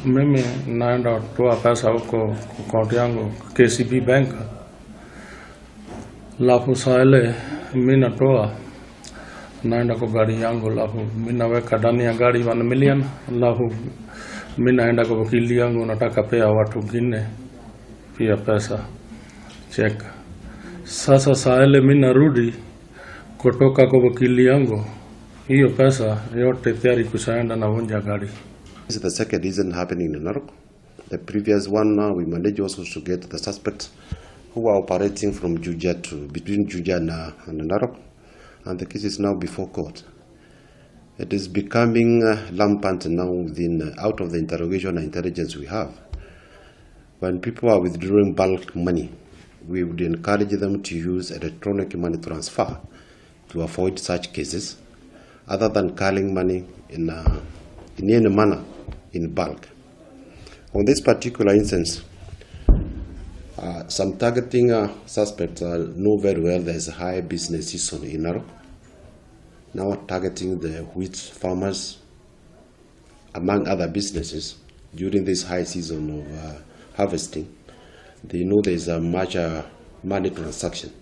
Mimi naenda kutoa pesa huko akaunti yangu KCB Bank, alafu saa ile mi natoa, naenda kwa gari yangu, alafu mi naweka ndani ya gari 1 million, alafu mi naenda kwa wakili yangu, nataka pea watu wengine pia pesa check. Sasa saa ile mi narudi kutoka kwa wakili yangu, hiyo pesa yote tayari kushaenda na vunja gari. This is the second incident happening in Narok. The previous one, we managed also to get the suspects who are operating from Juja to between Juja and Narok, and the case is now before court. It is becoming rampant now within out of the interrogation and intelligence we have. When people are withdrawing bulk money, we would encourage them to use electronic money transfer to avoid such cases, other than carrying money in any manner in bulk. On this particular instance, some targeting suspects know very well there is a high business season in Narok. Now targeting the wheat farmers, among other businesses, during this high season of harvesting. They know there is a much money transaction.